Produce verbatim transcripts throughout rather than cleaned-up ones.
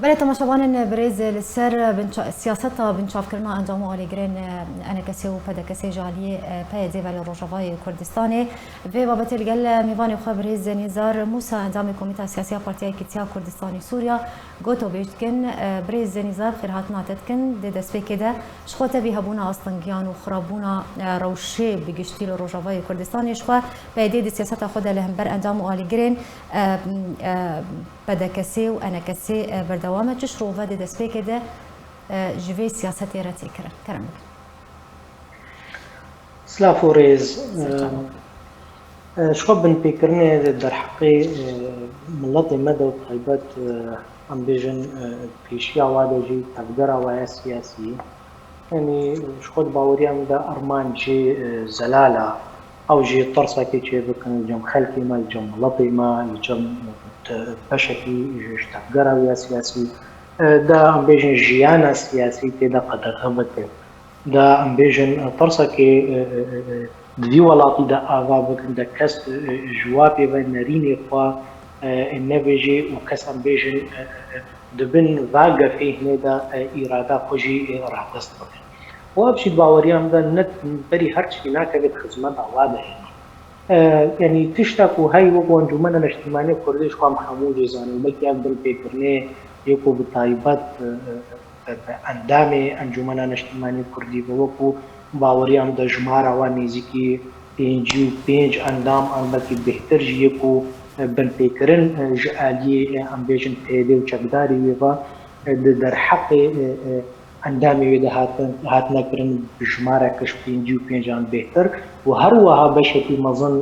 Belê temaşevanên birêz, li ser binça-, siyaseta binçavkirina endam û alîgirên, e, ENKSê û PDKSê ji aliyê, e, PYDê ve li Rojavayê Kurdistanê. Vê babetê li gel, e, mêvanê xwe birêz Nîzar Mûsa, endamê Komîta Siyasî ya Partiya Yekîtiya Kurdistanê Sûriya, gotobêj dikin. E, birêz Nîzar, xêrhatina te dikin. Di destpêkê de ji xwe tevî hebûna astengiyan û xirabûna, e, rewşê bi giştî li Rojavayê Kurdistanê ji xwe PYDê di siyaseta xwe de li hember endam û alîgirên, e, e, PDKSê û ENKSê, e, berdewam e. Çi şirove di destpêkê de, e, ji vê siyasetê re tê kirin? Kerem bikin. Silav û rêz. Ser çava. E, e, ji xwe binpêkirinê di derheqê, e, miletê me de û taybet, e, em bêjin, e, pêşiya wa de jî tevgera wa ya siyasî. Yanî, ji xwe di baweriya min de armanc jê, e, zelal e. Ew jî tirsekê çêbikin li cem xelkê me, li cem miletê me, li cem, e, te-, beşekî ji, ji tevgera wê ya siyasî, e, de em bêjin jiyana siyasî tê de qedexe bikin. De em bêjin, e, tirsekê, e, e, e, e, di vî welatî de ava bikin, de kes, e, e, ji wa pê ve nerînê xwe, e, e, nebêjê û kes em bêjin, e, e, e, di bin va gefê hinê de, e, îrada xwe jî, e, radest bikin. Û ev jî di baweriya min de ne berî her tiştî nakeve di xizmeta wa de hene. E, yanî tişta ku hey wek Encûmena Neştîmanî Kurdî ji xwe em hemû jî zanin, belkî ev binpêkirinê yê ku bi taybet, e, e, e, e, endamê Encûmena Neştîmanî Kurdî be, wek ku baweriya min de jimara wan nêzîkî pêncî û pênc endam an belkî bêhtir jî yê ku, e, binpêkirin, e, ji aliyê, e, em bêjin PYDê û çekdarê wê ve, e, di derheqê, e, e, endamê wê de hatin, hatine kirin bi jimareke ji pêncî û pênc an bêhtir û her wiha beşekî mezin,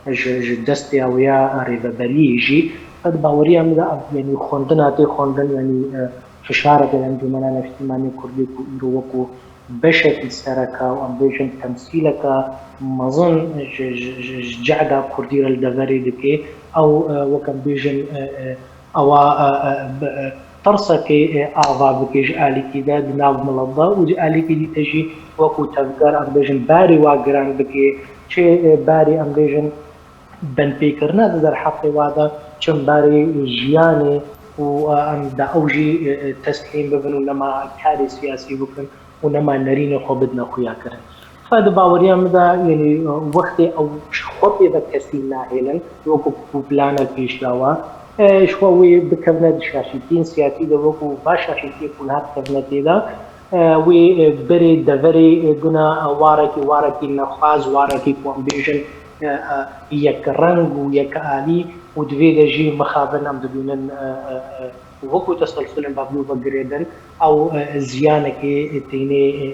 e, e, ji, ji destê wê ya rêveberiyê jî. Qet baweriya min de ev, yanî xwendina tê xwendin, yanî, e, fişareke Encûmena Neştîmanî Kurdî ku îro wekû beşekî sereke û em bêjin temsîleke mezin ji, ji, ji, ji cehda Kurdî re li deverê dike. Ew, e, wek em bêjin, e, e, ewa, e, e, bi, e, tirsekê, e, ava bike ji alîkî de di nav milet de û di alîkî dî te jî wekû tevger em bêjin barê wa giran bike, çi, e, barê em bêjin binpêkirine di derheqê wa de, çi barê jiyanê û, e, em de ew jî, e, e, teslîm bibin û nema karê siyasî bikin û nema nerînê xwe bidine xuyakirin. Xwe di baweriya min de, yanî, e, wextê ew ji xwe pê ve kesî nahêlin, wekû ku plana pêşiya we, e, ji xwe wê bikevine di şaşîtiyên siyasî de, wekû va şaşîtiyê ku niha dikevine tê de, e, wê, e, berê deverê, e, guna, e, warekî, warekî nexwaz, warekî ku em bêjin, e, e, yekreng û yekalî û di vê de jî mixabin em dibînin, e, e, e, wekû teselsulên Bablû ve girêdin, ew, e, ziyanekê tênê, e,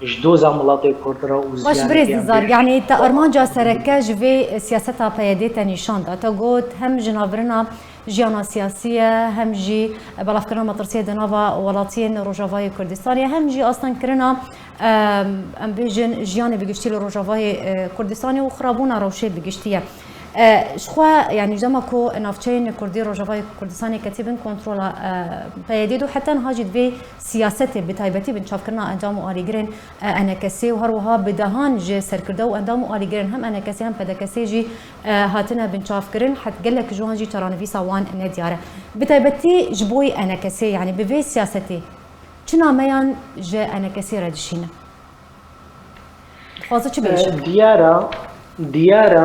e, ji doza miletê Kurd re û Baş, ziyanekê birêz em Nizar, bêjin yanî te armanca sereke ji vê siyaseta PYDê te nîşan da. Te got hem jinavirina jiyana siyasî ye, hem jî belavkirina metirsiyê di nava welatiyên Rojavayê Kurdistanê ye, hem jî astengkirina, em, em bêjin, jiyanê bi giştî li Rojavayê, e, Kurdistanê û xirabûna rewşê bi giştî ye. E, ji xwe, yanî ji dema ku navçeyên Kurdî Rojavayê Kurdistanê ketî bin kontrola, e, PYDê de û heta niha jî di vê siyasetê bi taybetî binçavkirina endam û alîgirên, e, ENKSê û her wiha bi dehan ji serkirde û endam û alîgirên hem ENKSê hem PDKSê jî, e, hatine binçavkirin, het gelek ji wan jî çarenivîsa wan nediyar e. Bi taybetî ji bo ENKSê, yanî bi vê siyasetê çi nameyan ji ENKSê re dişîne? Dixwaze çi bêje? E, diyar e, diyar e, e,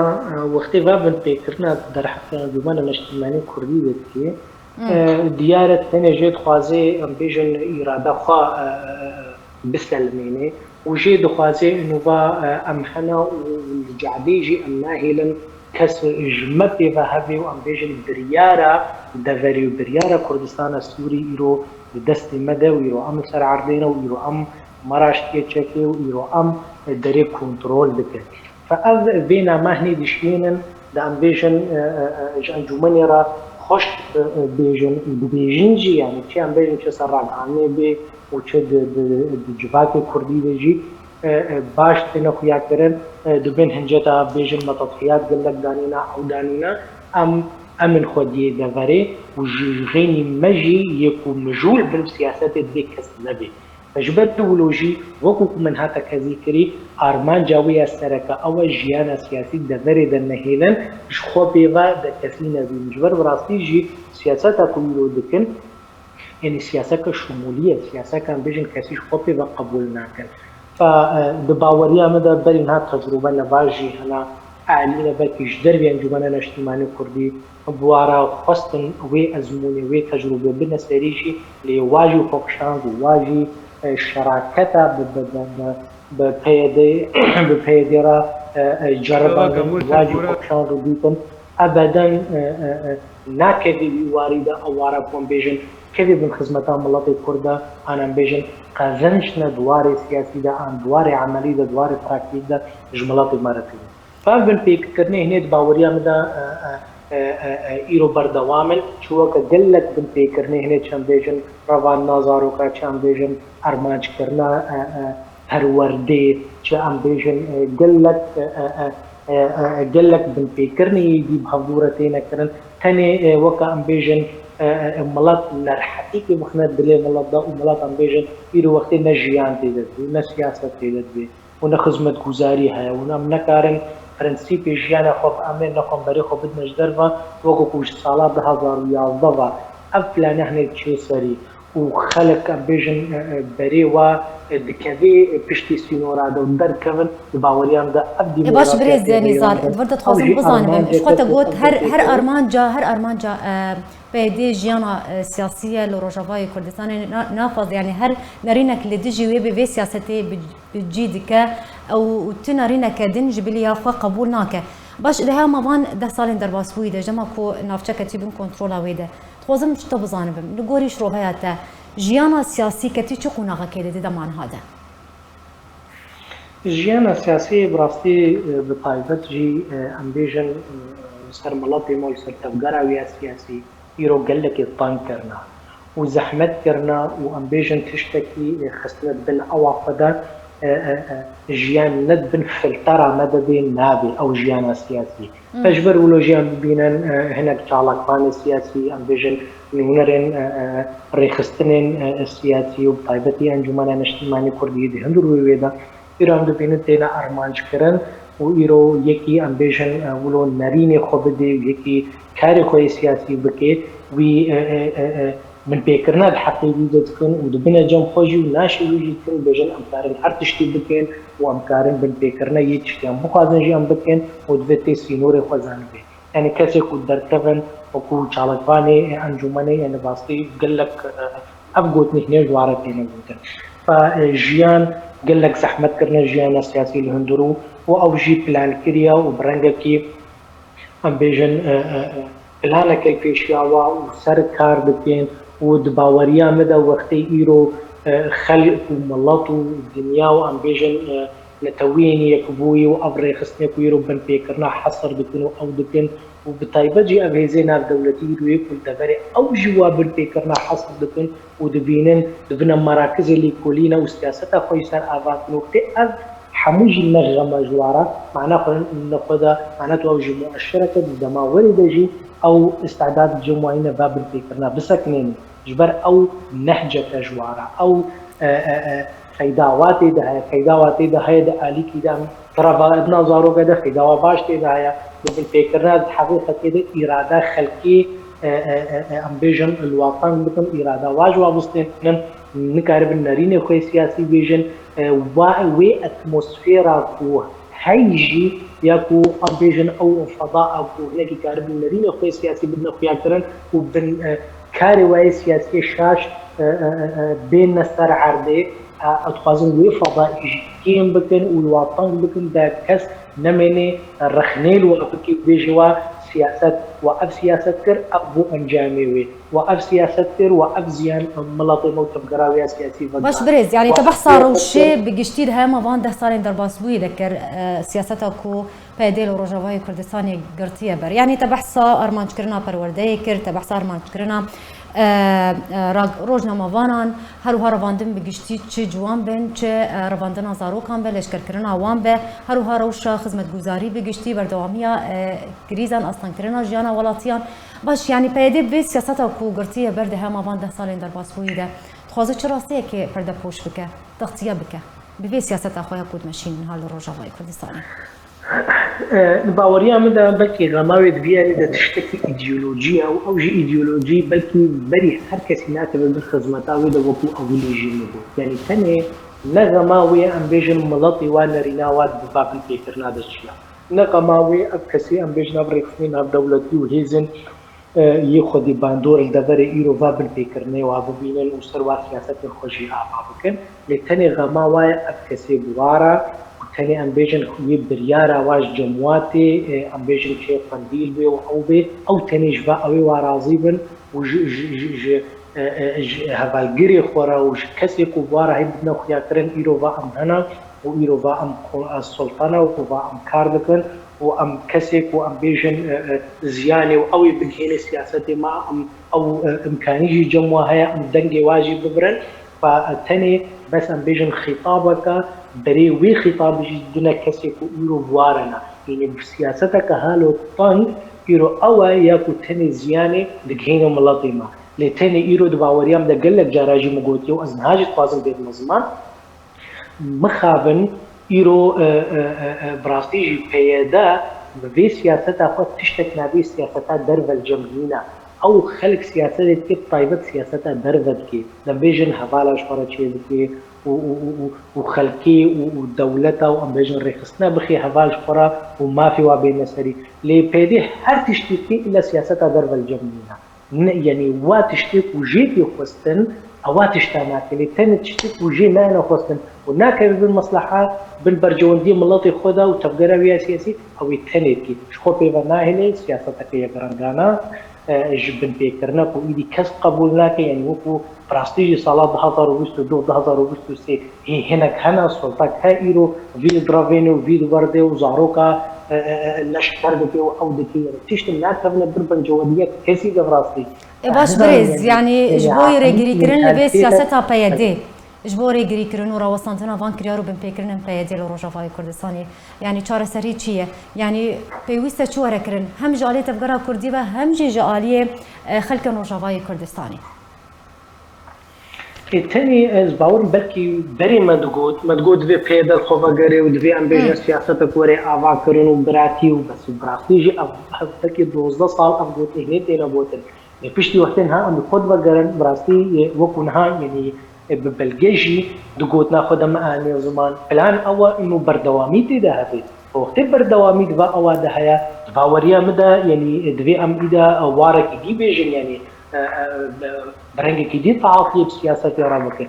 wextê va binpêkirina derheqê Encûmena Neştîmanî Kurdî de dikê, Hmm. e, diyar e tenê jê dixwaze, em bêjin, îrada xwe, e, e, e, biselimêne û jê dixwaze nûva, e, em hene û li cadê jî em nahêlin kes ji me pê ve hebe û em bêjin biryara deverê û biryara Kurdistana Sûrî îro di destê me de û îro em li ser erdê ne û îro em maraştiyê çekê û îro em derê kontrol dikin. Fe ev vê namehnê dişkênin de em bêjin, e, e, e, ji encûmenê re xweş, e, e, bêjin û dibêjin jî, yanî çi em bêjin, çi ser ragihandinê bê û çi di, di, di civakê kurdî de jî, e, e, baş têne xuyakirin, e, dibên hinceta bêjin me tedhiyat gelek danîna, ew danîna, em, em in xwediyê deverê û ji, ji xênî me jî yê ku mijûl bin siyasetê divê kes nebê. Ji ber wilo jî, wekû ku min hate qezîkirî, armanca wê ya sereke ew e jiyana siyasî deverê de nehêlin, ji xwe pê ve de kesî nebînin. Ji ber bi rastî jî siyaseta ku îro dikin, Yanî siyaseke şumûlî ye, siyaseke em bêjin kesî ji xwe pê ve qebûl nakin. Fa, e, di baweriya min de berî niha tecrûbe ne baş jî hene, alî ne belkî ji dervî Encûmena Neştîmanî Kurdî bi wa re xwestin wê ezmûnê, wê tecrûbê bine serî jî, lê wa jî xwe kişand û wa jî, e, şeraketa bi, bi, bi, bi, bi P Y D, bi P Y D re, e, e, ceribandin, wa jî xwe kişand û dîtin. Ebeden, e, e, e, nakevî wî warî de ew wara ku em bêjin, kevî bin xizmeta miletê Kurd de, an em bêjin, qezenc ne di warê siyasî de, an di warê emelî de, di warê praktîk de ji miletê me re tînin. Ev binpêkirinê hinê di baweriya min de, e, e, e, e, e, îro berdewam in. Çi weke gelek binpêkirinê hinê, çi em bêjin revandina zaroka, çi em bêjin armanckirina, e, e, perwerdê, çi em bêjin, e, gelek, e, e, e, e, e, gelek binpêkirinê yê dî bi hevdû re têne kirin. Tenê, e, weke em bêjin, e, e, e, milet nerhetîkê bixine dilê milet de û milet em bêjin îro wextê ne jiyan tê de dibê, ne siyaset tê de dibê û ne xizmetguzarî heye û em nekarin prensîpê jiyana xwe bi em ê nexwe berê xwe bidine ji derve, weke ku ji sala du hezar û yazdeh ve ev plane hinê diçê serî û xelk, em bêjin, e, e, berê wa, e, dikevê, e, piştî sînora de û derkevin, di baweriya min de ev E, baş, birêz demokrasiya Nîzar, veyran de, di vir de ew dixwazim jî bizanim, armanceke ji xwe te got, her, her armanca, her armanca, e, P Y D jiyana, e, siyasî ye li Rojavayê Kurdistanê, na-, naxwaze, yanî her nerînek li dijî wê bi vê siyasetê bi, bi cî dike, ew û tu nerîneke din ji bilî ya xwe qebûl nake. Baş, di hema van deh salên derbasbûyî de, ji dema ku navçe ketî bin kontrola wê de, dixwazim ji te bizanibim, li gorî şiroveya te, jiyana siyasî ketî çi qonaxekê de di dema niha de? Jiyana siyasî bi rastî, e, bi taybet jî, e, em bêjin, e, li ser miletê me û li ser tevgera wî ya siyasî îro gelekê teng kirine û zehmet kirine û em bêjin tiştekî, e, xistine di bin ewa xwe de, e, e, e, jiyan ne di bin filtera me de bê, nabê ew jiyana siyasî. Hmm. Te ji ber wilo jî em bibînin, e, hinek çalakvanê siyasî, em bêjin nûnerên, e, e, rêxistinên, e, siyasî û bi taybetî Encûmena Neştîmanî Kurdî di hundir wê wê de îro em dibînin têne armanckirin û îro yekî em bêjin, e, wilo nerînê xwe bidê û yekî karê xwe yê siyasî bike, wî, e, e, e, e, binpêkirina di heqê wî de dikin û dibine cem xwe jî û naşê wî jî dikin, bêjin em karin her tiştî bikin û em karin binpêkirina yê tiştiyan bixwazin jî em bikin û divê tê sînorê xwe zanibê. Yanî kesê ku derkevin wekû çalakvanê encûmenê, yanî rastî gelek, e, ev gotinê hinê ji ware têne gotin. Fa, e, jiyan gelek zehmet kirine jiyana siyasî li hundir û, û ew jî plan kiriye û bi rengekî em bêjin, e, e, e, planeke pêşiya wa û ser kar dikin û di baweriya min de wextê îro, e, xelk û milet û dinya û em bêjin, e, neteweyên yekbûyî û ev rêxistinê ku îro binpêkirina hesr dikin û ew dikin û bi taybet jî ev hêzê navdewletî îro yê ku li deverê ew jî wa binpêkirina hesr dikin û dibînin, dibine merakizê lêkolîne û siyaseta xwe jî ser ava dikin. Wextê ev hemû jî ne xem e ji wara, mana xwe ne xwe de, mana tu ew jî mueşereke di dema werê de jî ew îstidad cem wayî ne va binpêkirina bisekinêne. Ji ber ew nehceke ji wara, ew, e, e, e, feyda wa tê de heye, feyda wa tê de heye di alîkî de em tira va edna zaroke de feyda wa baş tê de heye. Bi binpêkirina di hevê xelkê de îrada xelkê, e, e, e, e, em bêjin li wa teng bikin, îrada wa ji wa bistênin, nikaribin nerînê xwe yê siyasî bêjin, e, wa, wê atmosfera ku hey jî ya ku em bêjin ew feda a ku hinekî karibin nerînê xwe yê siyasî bidine xuyakirin û bin, e, karê we yê siyasî yê şaş, e, e, e, e, bêne ser erdê, e, ez dixwazim wê feda jî kêm bikin û li wa teng bikin, de kes nemênê rexnê li wa bike û bêje wa siyaset, wa ev siyaset kir, ev bû encamê wê. Wa ev siyaset kir, wa ev ziyan miletê me û tevgera wê ya siyasî vegihand. Baş birêz, yanî te behsa rewşê bi giştî di hema van deh salên derbasbûyî de kir, e, siyaseta ku P Y D li Rojavayê Kurdistanê girtiye ber. Yanî te behsa armanckirina perwerdeyê kir, te behsa armanckirina, e, e, ra-, rojnamevanan, her wiha revandin bi giştî çi ciwan bin, çi, e, revandina zarokan be, leşkerkirina wan be, her wiha rewşa xizmetguzarî bi giştî, berdewamiya, e, krîzan, astengkirina jiyana welatiyan. Baş, yanî P Y D bi vê siyaseta ku girtiye ber di hema van deh salên derbasbûyî de, dixwaze çi rastiyekê perdepoş bike, textiye bike bi vê siyaseta xwe ya ku dimeşînin niha li Rojavayê Kurdistanê? Di baweriya min de belkî xema wê di vî yanî de tiştekî îdeolojî ye û ew jî îdeolojî belkî berî her kesî nakeve bin xizmeta wê de wekû ewilî jî min got. Yanî tenê ne xema wê em bêjin miletê wa nerîna wa di va binpêkirina de çi ye. Ne xema wê ev kesê em bêjin ev rêxistinên navdewletî û hêzên yê xwedî bandor li deverê îro va binpêkirinê wa bibînin û ser wa siyasetên xwe jî ava bikin. Lê tenê xema wa ye ev kesê bi wa re û tenê em bêjin yê biryara wa ji cem wa tê, em bêjin çê Qendîl bê û ew bê, ew tenê ji va ew ê wa razî bin û ji, ji, ji, ji, ji hevalgirê xwe re û ji kesê ku bi wa re hê bidine xuyakirin îro va em hene û îro va em sultana û ku va em kar dikin û em kesê ku em bêjin ziyanê û ew ê bigihêne siyasetê me, em ew imkanî jî cem wa heye, em dengê wa jî bibirin. Fa tenê bes em bêjin xîtabeke, berê wê xîtabê jî didine kesê ku îro bi wa re ne. Yanî bi siyaseteke halo teng îro ew e ya ku tenê ziyanê digihêne miletê me. Lê tenê îro di baweriya min de gelek cara jî min gotiye û ez niha jî dixwazim bêdime ziman. Mixabin îro, e, e, e, e, bi rastî jî P Y D bi vê siyaseta xwe tiştek navê siyaseta derve li cem nîne. Ew xelk siyasetê dike, bi taybet siyaseta derve dike. Dem bêjin hevala ji xwe re çêbike û, û, û, û, û xelkê û, û dewleta û em bêjin rêxistina bixê heval ji xwe re û mafê wa bêne serî. Lê P Y D her tiştî dike, îla siyaseta derve li cem nîne. Ne, yanî wa tiştê ku jê tê xwestin, ewa tişta nake. Lê tenê tiştê ku jê nayene xwestin û nakeve bin mesleha, bin bercewendiyê miletê xwe de û tevgera wê ya siyasî, ew ê tenê dikê. Ji xwe pê ve nahêle, siyaseteke yekrengana, e, ji binpêkirine ku îdî kes qebûl nake, yanî wekû bi rastî jî sala du hazar û bîst û du, du hazar û bîst û sê hê hinek hene, sultak he îro vî li direvênê û vî li werdê û zaroka, e, e, e, leşker dike û ew dike. Yanî tiştin nakevine bir bencewendiya kesî de bi rastî. E, baş birêz, yanî ji bo rêgirîkirin li vê siyaseta P Y D, ji bo rêgirîkirin û rawestandina van kiryar û binpêkirinên P Y D li Rojavayê Kurdistanê, yanî çareserî çi ye? Yanî pêwîst e çi were kirin? Hem ji aliyê tevgera Kurdî ve hem jî ji aliyê, e, xelkên Rojavayê Kurdistanê. Ê, tenê ez bawerim belkî berê me digot, me digot divê P Y D xwe vegere û divê em bêjin siyasetek were avakirin û biratî û bes û bi rastî jî ev, ev belkî dozdeh sal ev gotê hê têne gotin. Lê piştî wextê niha em li xwe divegerin, bi rastî, ê, wekû niha, yanî, ê, bi belge jî di gotina xwe de me anî ziman. Plan ew e, îno berdewamî tê de hebe. Wextê berdewamî di va ewa de heye, di baweriya min de, yanî, ê, divê em îda, ê, warekî dî bêjin, yanî, e, e, bi rengekî dî teatiyê bi siyasetê re bikin.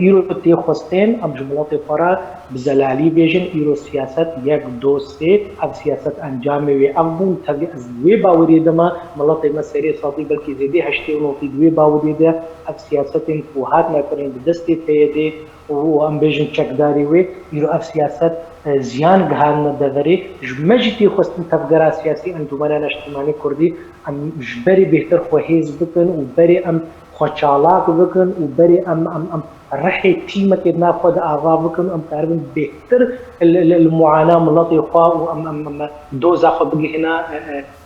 Îro tê xwestin em ji miletê xwe re bi zelalî bêjin, îro siyaset yek, do, sê, ev siyaset encamê wê ev bûn. Tevî ez wê baweriyê de me, miletê me serê sedî belkî zêdê heştê û notî di wê baweriyê de ev siyasetên ku hatine kirin bi destê P Y D û em bêjin çekdarê wê, îro ev siyaset, e, ziyan gihandine deverê. Ji me jî tê xwestin tevgera siyasî Encûmena Neştîmanî Kurdî em ji berî bêhtir xwe hêz bikin û berê em xwe çalak bikin û berê em, em, em rihê tîmekê di nav xwe de ava bikin û em karibin bêhtir li, li, li muana miletê xwe û em, em, em doza xwe bigihîne, e,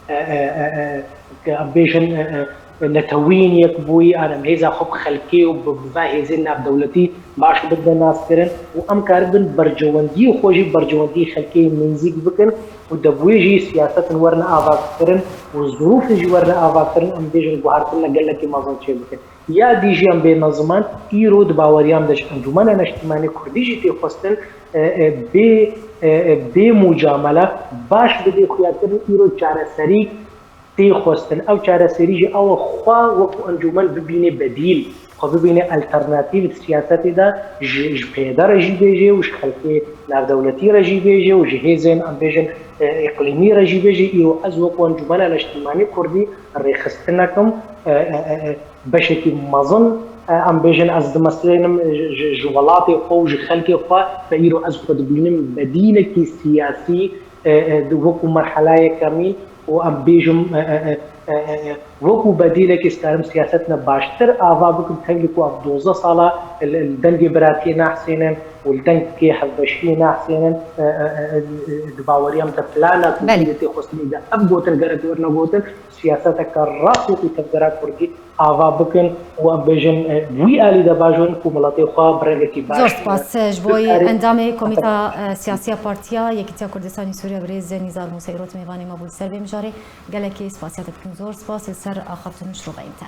e, e, e, e, e, ke em bêjin, e, e, netewîn yekbûyî, an em hêza xwe bi xelkê û bi, bi va hêzên navdewletî baş bidine naskirin û em karibin bercewendiyê xwe jî bercewendiyê xelkê nêzîk bikin û de bi wê jî siyasetin werine avakirin û zirûfê jî werine avakirin, em bêjin guhartina gelekî mezin çêbikin. Ya dî jî em bêne ziman, îro di baweriya min de ji Encûmena Neştîmanê Kurdî jî tê xwestin, e, e, bê, e, e, bê mucamele baş bidê xuyakirin, îro çareserî tê xwestin. Ew çareserî jî ew e xwe wekû encûmen bibîne bedîl, xwe bibîne alternatîf di siyasetê de ji, ji P Y D re jî bêje û ji xelkê navdewletî re jî bêje û ji hêzên, em bêjin, e, îqlîmî re jî bêje. Îro ez wekû Encûmena Neştîmanî Kurdî rêxistinekim, e, e, e, e, beşekî mezin, e, em bêjin, ez dimesrênim ji, ji, ji welatê xwe û ji xelkê xwe, ve îro ez xwe dibînim bedîlekî siyasî, e, e, wekû merhela yekemîn û em bêjim, e, e, e, e, e, e, wekû bedîlekî ez karim siyasetine baştir ava bikim, tevlî ku ev dozdeh sala li, li dengê biratiyê nahsênin, û li dengê hevbeşiyê nehsênin, e, e, e, e, di baweriya min de plana ku Belê. Kurdî tê xwestinê de ev gotin gerek werine gotin, siyaseteke rast wekî tevgera Kurdî ava bikin û em bêjin, e, wî alî de bajon ku miletê xwe bi rengekî baş Zor spas ji bo Bikarê. Endamê Komîta, e, Siyasî ya Partiya Yekîtiya Kurdistanê Sûriye birêz Nîzar Mûseyî rot mêvanê me bû li ser vê mijarê. Gelekî spasiya te dikim. Zor spas li ser axaftin û şiroveyên te.